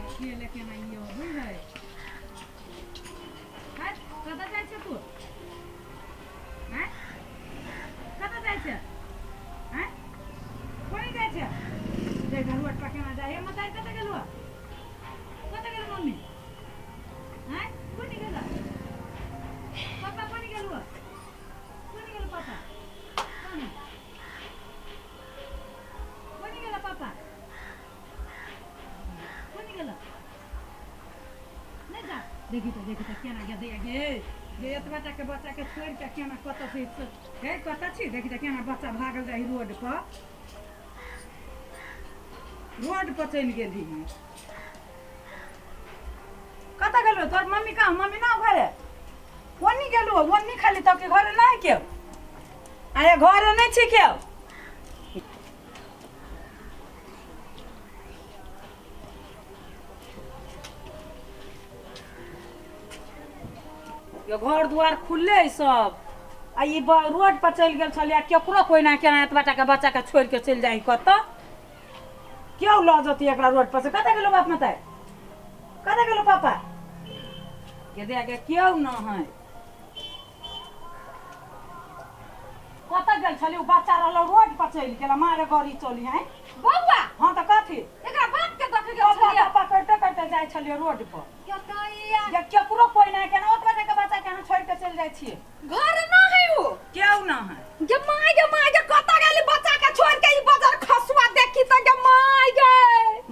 अकेले केना ई अबै है। हट, कतऽ जाइ छै तू? आँय, कतऽ जाइ छै? आँय, कोनी जाइ छै? देख रोड पर केना जाइ है। मताई, कतऽ गेलौ? कतऽ गेल मम्मी? आँय, कोनी गेल पापा? कोनी गेलौ? कोनी गेल पापा? कोनी कोनी गेल पापा? कोनी गेल? नहि जा। देखी तऽ, देखी तऽ केना गे दैया गे। गे, एतबा टाके बच्चाके छोड़ि कऽ केना कतऽ से हे, कतऽ छी? देखी तऽ केना बच्चा भागल जाइ रोड पर, रोड पर चलि गेली। कतऽ गेलौ? तोहर मम्मी कहाँ? मम्मी ना घरे? ओन्नी गेलौ, ओन्नी खाली तब के घरे नहि केओ। आये, घरे नहि छी केओ? यो घर दुआर खुलले है सब आ ई रोड पर चलि गेल छलै। केकरो कोइ ना केना एतबा टाके बच्चाके छोड़ि के चलि जाइ? कतऽ केओ लऽ जती एकरा रोड पर से? कतऽ गेलो बाप मताई? कतऽ गेलो पापा? गे दे गे, केओ न है। कतऽ गेल छली? ओ बच्चा रहलो रोड पर चलि गेल। मारे गाड़ी चली है। बौआ। हाँ, तऽ कथी? एकरा बाप के देखे गेल पापा छलियै। पापा करते करते जाइ छलियै रोड पर। कतैया जे केकरो कोइ नहि, केना ओतबा टाके बच्चा के अहाँ छोड़ि के चलि जाइ छियै? घर ना है ओ? केओ न है। गे माय, गे माय गे, कतऽ गेली बच्चा के छोड़ के ई बजर खसुआ? देखी तऽ गे माय गे।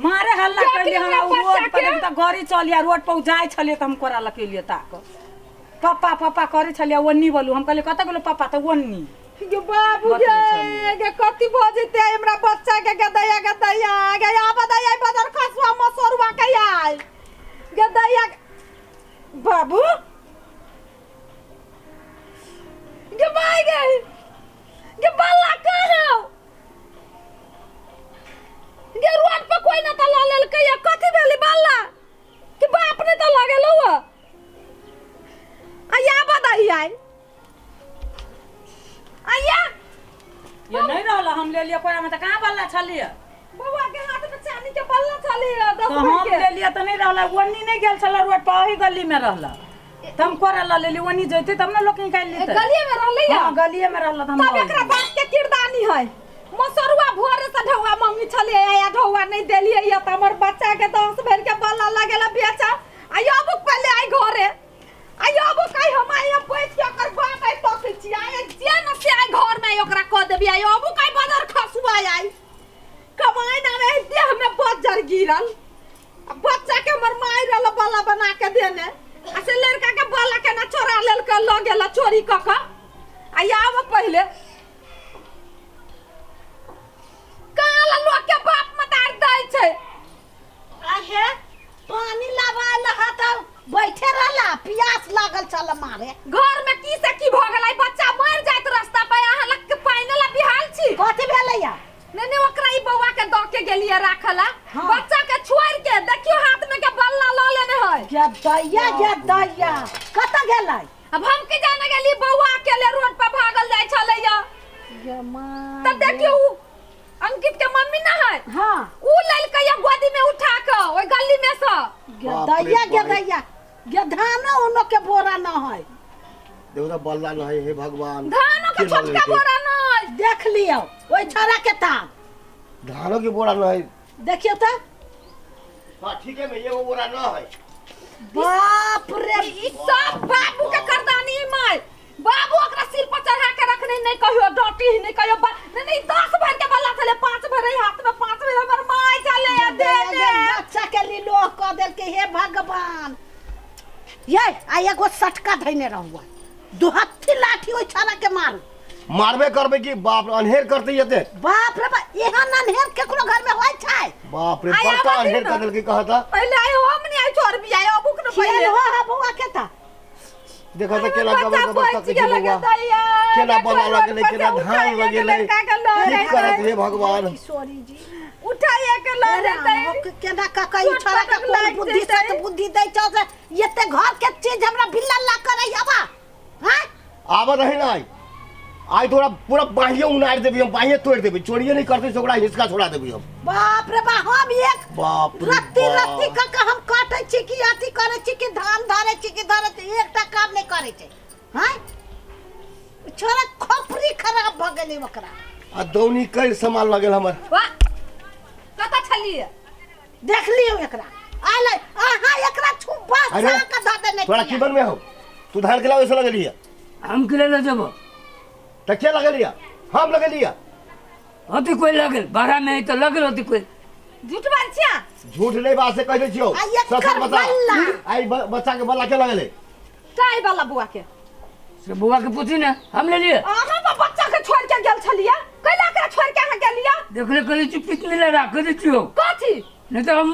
मारे हल्ला क्या कैलियै केलियै हमरा ओ बच्चा रोड पर के? देखी तऽ गाड़ी चलिया रोड पर, ओ जाइ छलियै तऽ हम कोरा लकेलियै ताक पापा पापा करै छलियै। ओन्नी बोलू, हम कहलियै कतऽ गेलो पापा? तऽ ओन्नी। गे बाबू गे। बतबै छलियै। गे, कथी भऽ जेतै हमरा बच्चा के? गे दैया, गे दैया, गे आब दैया, बजर खसुआ मसरुआ के आय गे दैया। बाबू गे, माय गे, गे बल्ला कहाँ गे? रोड पर कोई ना तऽ लऽ लेलकै या कथी भेलै बल्ला कि बाप ने तऽ लऽ गेलौ? आया बदाई आय आया। ये नहीं रहल, हम ले लियै कोरा में। तऽ कहाँ बल्ला छलियै? बौआ के हाथ में चांदी के बल्ला छलै 10 तऽ हम भर के। ले लियै तऽ नहीं रहल। ओन्नी नहीं गेल छलै रोड पर, ओही गली में रहल तऽ हम कोरा लऽ लेली। ओन्नी जैते तब ने लोक निकालि लेतै। गलिए में रहलै या? हाँ, गलिए में रहल तऽ हम तब लऽ एकरा लेलियै। बाप के किरदानी है। मसरुआ भोरे से ढौआ मंगी छलियै या ढौआ नहीं देलियै या तऽ हमर बच्चा के 10 भर के बल्ला लगेला बेचा। आइ आबू पहिले आइ घरे, आइ आबू। कहि हम आइ हम बैठ के ओकर बाप आइ तकै छी। आइ जे न से आइ घर में ओकरा कह देबी। आइ आबू कहि बदर खसुआ आइ कमाइ ना में देह में बज्जर गिरल। आ बच्चा के हमर माय रहल बल्ला बना के देने आ से लड़का के बल्ला केना चोरा लेलक, लऽ गेल चोरी कऽ कऽ। आ आब पहिले कहाँ ला लोक के बाप मतार दै छै। आहे, पानी लाबा लहा तऽ बैठे रहला, प्यास लागल छल मारे। घर में की से की भऽ गेलै, बच्चा मरि जाइत रास्ता पर, अहाँ लग के पानि ला बिहाल छी। कथी भेलैया? नहीं नहीं, ओकरा ई बौआ के दऽ के गेलियै राखला। हाँ। बच्चा के छोड़ के देखियो हाथ में के बल्ला लऽ लेने है। गे दैया, गे दैया, कतऽ गेलै? अब हम की जाने गेली, बौआ अकेले रोड पर भागल जाइ छलैया। गे माँ। तऽ देखियो उ अंकित के मम्मी ना है? हाँ। उ लेलकै या गोदी में उठा के ओइ गली में से। गे बाप रे दैया, गे बाप। दैया, गे धानो उनो के बोरा न है। देखो तो बल्ला न है, हे भगवान। धानो के के लऽ छोटका लेलकै? बोरा नहीं। देख लियौ ओहि छोरा के ताब। धानो के बोरा न है। देखियौ तऽ। हाँ, ठीक है, में एगो बोरा न है। बाप रे। ई सब बाबू के करदानी माय। बाबू ओकरा सिर पर चढ़ा के रखने नहीं, कहियो डांटी नहीं, कहियो नहीं नहीं। 10 भर के बल्ला छले, 5 भर है हाथ में, 5 भर हमर माय चले आ दे दे। बच्चा के लीलो कऽ देलकै, हे भगवान। ये आ एगो सटका धैने रहुआ दुहत्थी लाठी, ओहि छाड़ा के मारू। मारबे करबे कि बाप रे, अन्हेर करते जते। बाप रे बाप, एहन अन्हेर केकरो घर में होइ छै? बाप रे। आइ बड़का आबऽ अन्हेर दिन कर देलकै कहता। पहिले आइ हम नहीं आइ छोड़ भी आइ अबुक न खेल पहिले हो हा बौआ के ता। देखो तो केना बच्चा गबर गबर बचि तकै छै। गेलै बौआ दैया, केना देखो बना रोड लगलै, पर केना से धान उठाइए के लगेलै। लड़का के लऽ की जेतै। करत हे भगवान? किशोरी जी। उठाइए के लऽ जेतै। केना कऽ ई छोट छोरा के पटक कोन लागि बुद्धि जेतै। सत बुद्धि दै छौ से एते घर के चीज हमरा बिल्ला ला करै हवा हैं? आबऽ रही ना आइ, आइ तोरा पूरा बाहिए उनारि देबी हम, बाहिए तोड़ि देबी। चोरिए नहीं करते से ओकरा हिसका छोड़ा देबी हम। बाप रे बा, हम एक बाप रे रत्ती बाप। रत्ती कऽ कऽ हम काटै छी कि अथी करै छी कि धान धरै छी कि धरै छी, एकटा काम नहि करै छै। हँ, छोरा खोपड़ी खराब भऽ गेलै ओकरा। आ दौनी कैल सामान लगेल हमर। वाह, कतऽ छलियै? देख लियौ एकरा आयल, अहाँ एकरा छुबा अरे, साक धऽ देने तोरा की छियै। बनमे हो? तू धान के लावे से लगेली है? हम के ले जब त के लगेली है? हम लगेली है। होती कोई लगल 12 में तो लगल होती कोई। झूठ बाज छिया? झूठ नहीं बात से कह दै छियौ। आ एकर सच बता। बल्ला। आई बच्चा के बल्ला के लगेले? काय वाला बुआ के? से बुआ के पूछी ना, हम ले लिए। अहाँ बा बच्चा के छोड़ के गेल छलिया, कैला एकरा छोड़ के अहाँ गेलिया? देखले करी चुप कितने ले रख दे छियो। कथी? नहीं तो हम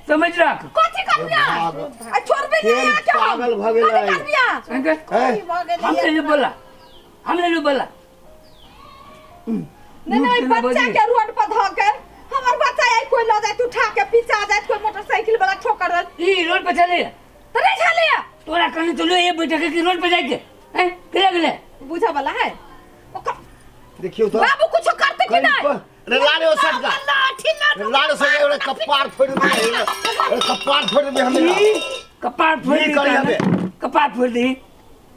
समझ रख। कथी करबिया? भाग। आ छोड़बे नहीं खेल अहाँ के हम। पागल भऽ गेलै। कथी करबिया? कहेंगे? हैं? भऽ गेलै हम ले लिए बोला, हम ले लिए बोला। नहीं नहीं, बच्चा के रोड पर धऽ के हमर बच्चा आई कोई ल जाए, उठा के पीछा जाए, कोई मोटरसाइकिल वाला ठोकर दे। ई रोड पर चले त नहीं छलिया। तोरा कहने चलो ये बैठा के कि रोड पर जाके हैं के लगले बुझा वाला है ओकर। देखियो तो बाबू कुछ करते कि नहीं? रे लारे ओ सटका। लाठी रे लारे सटका, ओरे कपार फोड़ दे, ओरे कपार फोड़ दे हमें। कपार फोड़ की दी करी हमें? कपार फोड़ दी।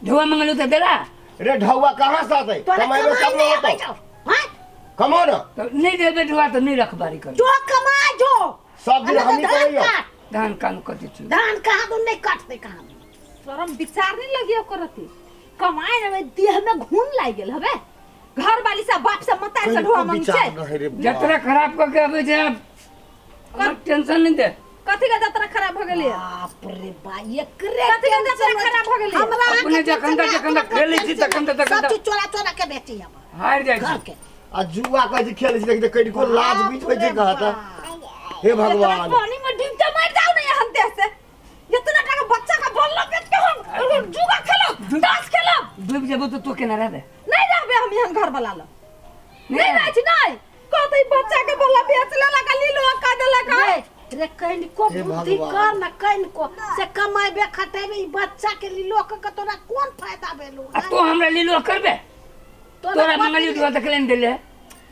ढुआ मंगलू तो देला। रे ढौआ कहाँ से आते? तोरा कमाएबे कमाई तब नहीं न आबै होतौ। छौ, हाँ? कमाओ ना। तो नहीं देबे ढुआ तो नहीं रखबारी कर। जो कमा जो। सब दिन अरे हमही तो धान करैयौ। काट। धान कान कटै छी। धान कहाँ दू नहीं काटते कहाँ दू। शरम विचार नहीं लगियो करती। कमाए ना देह में घून लाग गेल हबे। घर वाली से बाप से मतार से ढोआ मांग छै। जतरा खराब करके आबै छै आब। हमरा टेंशन नहीं दे। कथी के जतरा खराब भ गेलै? बाप रे बा, एकरे कथी के जतरा खराब भ गेलै? हमरा अपने जखन तक जखन तक खेलै छी तखन तक तखन सब तक चीज चोरा चोरा के बेची हम हारि जाइ घर छी। के। आ जुआ कहै छै खेलै छी, देखि कनिको लाज बीच होइ छै कहत। हे भगवान, पानी में डूब के मर जाओ ना यहाँ देह से। इतना टाका बच्चा का बोलला बेच के हम जुआ खेलब, ताश खेलब। डूब जेबो तो तू केना रहबे? नहीं रहबे हम यहाँ घर वाला ल। नहीं रहै छी नहीं। कहते बच्चा के बोलला बेच लेलक लीलो का देलक। रे कनिको हे बुद्धि भगवान। कर न कनिको से कमेबे खटेबे, ई बच्चा के लीलो के तोरा कोन फायदा भेलौ? आ तू हमरा लीलो करबे? तोरा मंगली दुआ तक लेन देले।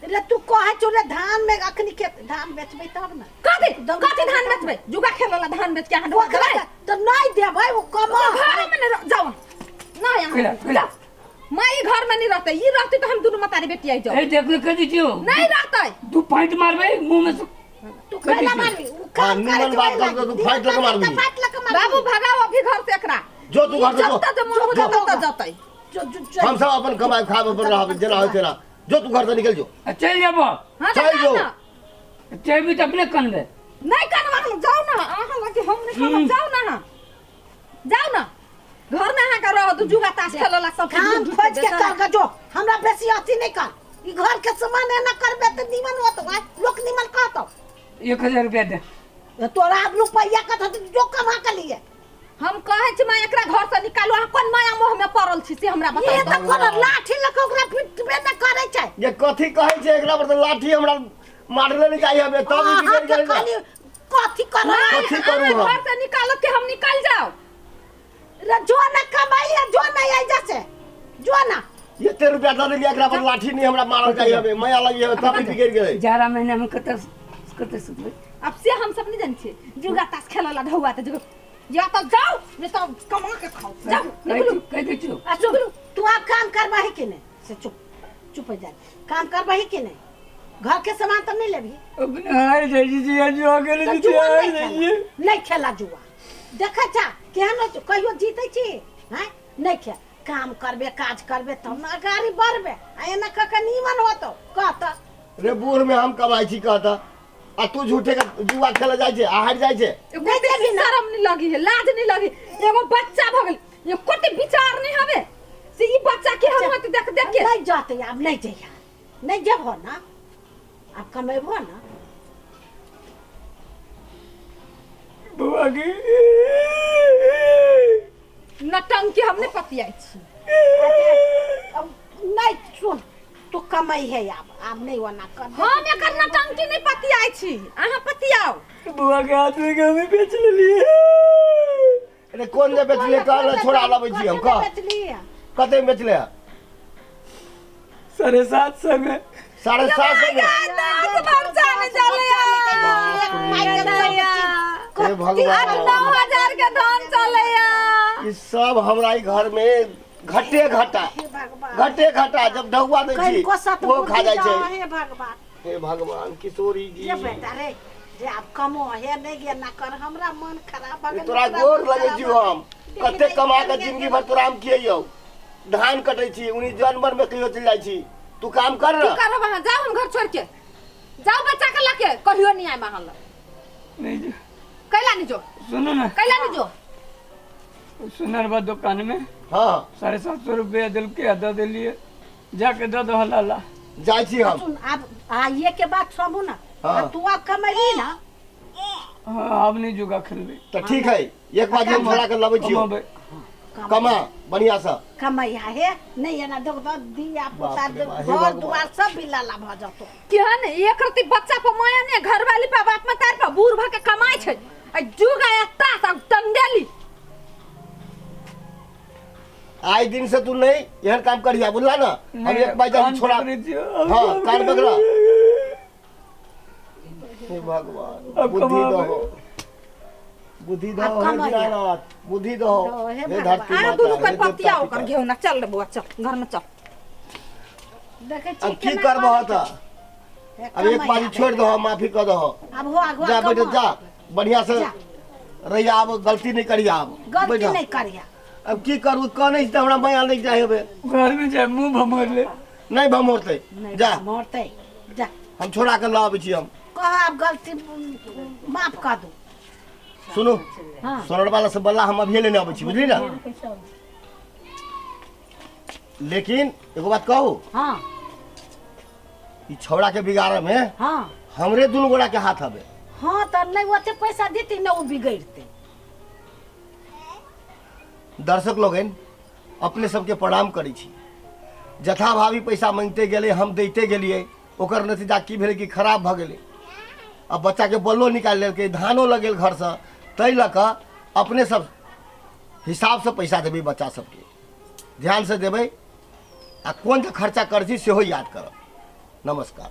रे तू कहै छौ रे धान में अखनी के धान बेचबै तब न। कथी कथी धान बेचबै? जुआ खेलला धान बेच के अहाँ ढोआ ओकरा देबै? तो नहीं देबै, ओ कमा घर में नहीं जाओ ना यहाँ। कैला कैला माँ ई घर में नहीं रहते, ई रहते तो हम दोनों मतारी बेटी आई जाओ। ए देख ले कह दियो। नहीं रहते। तू फाइट मारबे मुंह में से। तू कैला मारबी? उ काम हाँ, निमन करे बात कर तो तू फाइट लके मारबी। फाइट लके मारबी। बाबू भगाओ अभी घर से एकरा। जो तू घर से जो। जब तक मन हो जो। तब जतै। जो जो जो। हम सब अपन कमाए खाब अपन रहब जेना होइ तेना। जो तू घर से निकल जो। आ चल जेबो। हां चल जो। चलबी तो अपने कनबे। नहीं कनवा हम जाओ ना, अहाँ लगे हम नहीं कनब, जाओ ना अहाँ। जाओ ना। घर में अहाँ के रह दू जुआ ताश खेलला सब काम खोज के कर के जो, हमरा बेसी अथी नहीं कर। ई घर के सामान एना करबे त निमन होतो, आ लोक निमन कहतो। 1000 रुपया दे। तोरा आब रुपैया कत जो कमा के लिए। हम कहै छी माँ एकरा घर से निकालू, अहाँ कोन माया मोह में पड़ल छी से हमरा ये बताउ। त कोनो लाठी लके ओकरा पिटबे न करै छै। ये कथी कहै छै एकरा पर त लाठी हमरा मारले नहीं चाहिए हमें, तब ई अहाँ बिगड़ के गेल। खाली कथी करै? कथी करू हम? घर से निकालत के हम निकल जाओ। रे जो न कमाई है, जो न आई जैसे जो न एते रुपया दऽ देलियै एकरा पर लाठी नहीं हमरा मारल चाहिए हमें, माया लगी हमें तब ई बिगड़ गेलै। 11 महीना में कत कत सुतबै? अब से हम सब नहीं जान छियै जुआ ताश खेलला ढौआ त जुआ, या तो जाओ नहीं तो कमा के खाओ। जाओ निकलू। कह दै छियौ। आ चुप, तू आब काम करबही कि नहीं? से चुप चुप हो जा। काम करबही कि नहीं? घर के सामान तो नहीं लेबही? अपने हार जाइ छी जुआ खेलै तो छी, जुआ हार नहीं जाइ खेला, छी। नहीं खेला जुआ। देखै छा केहन होइ छौ, कहियो जीतै छी? हैं? नहीं खेल। काम करबे काज करबे तब न अगाड़ी बढ़बे, आ एना कऽ के नीमन होतौ कह त। रे बूढ़ में हम कमाइ छी कहता, आ तू झूठे के जुआ खेले जाइ छै आ हारि जाइ छै। नहीं देवी शरम नहीं लगी है, लाज नहीं लगी। एगो बच्चा भ गेल, ये कोते विचार नहीं हवे से ई बच्चा के हम होते देख देख के। नहीं जाते आब, नहीं जइया, नहीं जेबहो ना, आब कमेबहो ना। बौआ के नटंकी हम नहीं पतियाइ छी। अब नहीं सुन, तू कमाई है आब, आब नहीं ओना कर। हम एकर नटंकी नहीं पतियाइ छी, अहाँ पतियाओ। बौआ के हाथ में के हमें बेच लेलिए। अरे कोन जे बेचलिए कहल छोड़ा लबै छी हम, कह बेचलिए कते बेचले? 750 में। 750 में। दस वर्षा नहीं चले। हे भगवान। 8-9 हजार के धान चलैया। ई सब हमरा ई घर में घटे घटा। हे भगवान। घटे घटा, जब ढौआ दै छी कनिको सत वो खा जाइ छै। हे भगवान। हे भगवान, किशोरी जी। जे बेटा रे, जे आब कमो हे नहि गे ना कर, हमरा मन खराब भऽ गेल। तोरा हमरा गोर मन लगै खराब छी। भऽ हम कते कमा के जिंदगी भर तोरा हम खियैयौ? धान कटै छी, उन्हीं जानवर में कहियो चलि जाइ छी। तू काम कर की ना। करब अहाँ? जाउ, हम घर छोड़ के जाउ, बच्चा के लके कहियो नहीं आए अहाँ लग। नहीं जो। कैला नहीं जो? सुनो ना। कैला नहीं जो? सुनरबा दुकान में 750 रुपया दिल के दे दिलिए, जाके दे दो लाला। जाइ छी हम। सुन, आब आइए के बात सुनू ना। हाँ। आ तू आब कमैली ना? हाँ, आब नहीं जुगा खेलबे। तऽ ठीक है, एक बार हम छोड़ा के लबै छियौ। कमाबे। कमा बढ़िया से। कमैया हे नहीं एना देख दो दिया पुता। बाप रे बाप, हे घर भगवान। दुआर सब भी लाला भऽ जतो। केहन एक रति बच्चा पर माया ने, घरवाली पर, बाप में तार पर, बूढ़ भऽ के कमाइ छै आ जुग आया तास आ टंडेली। आइ दिन से तू नहीं एहन काम करिया, बुझला ना? हम नहीं, एक बार कान छोड़ा पकड़ै छियौ। हाँ, कान पकड़ा। हे भगवान। अब बुद्धि कमाबै। दहो, बुद्धि अब दहो, हे कमाइया। दीनानाथ, बुद्धि दहो। दहो, हे हे भगवान। धरती आ माता, दुनू हे कर देवता पतिया पिता। ओकर घेउ ना। चल रे बुआ, चल, घर में चल। देखै छी अब की केना करबह करै तऽ? छै। अब एक बारी छोड़ दहो, माफी कऽ दहो। अब हो आगू। जा बेटा, जा, बढ़िया से जा। रहिया, आब गलती नहीं करिया आब। गलती बैठा। नहीं करिया। अब की करू? कनै छी तऽ हमरा माया लागि जाइ हेबे। घर में जाए मुंह भमोर ले। नहीं भमोरतै। नहीं। जा। मरतै, जा। हम छोड़ा के लऽ अबै छी हम। कह, आब गलती माफ कर दू। सुनू। हाँ। सोनर वाला से बल्ला हम अभिये लेने अबै छी, बुझली ना? लेकिन एगो बात कहू? हाँ। ई छौड़ा के बिगाड़े में हमरे दुनू गोड़ा के हाथ हवे। हाँ, तऽ नहि ओते पैसा देती ने, ओ बिगड़ते। दर्शक लोगन, अपने सबके प्रणाम करै छी। जथाभावी पैसा मांगते गेलै, हम दैते गेलियै। ओकर नतीजा की भेलै कि खराब भऽ गेलै। आ बच्चाके बल्लो निकालि लेलकै, धानो लग गेल घरसँ। ताहि लऽ कऽ अपने सब हिसाबसँ पैसा देबै, बच्चा सबके ध्यानसँ देबै आ कोन जे खर्चा करै छी सेहो याद करब। नमस्कार।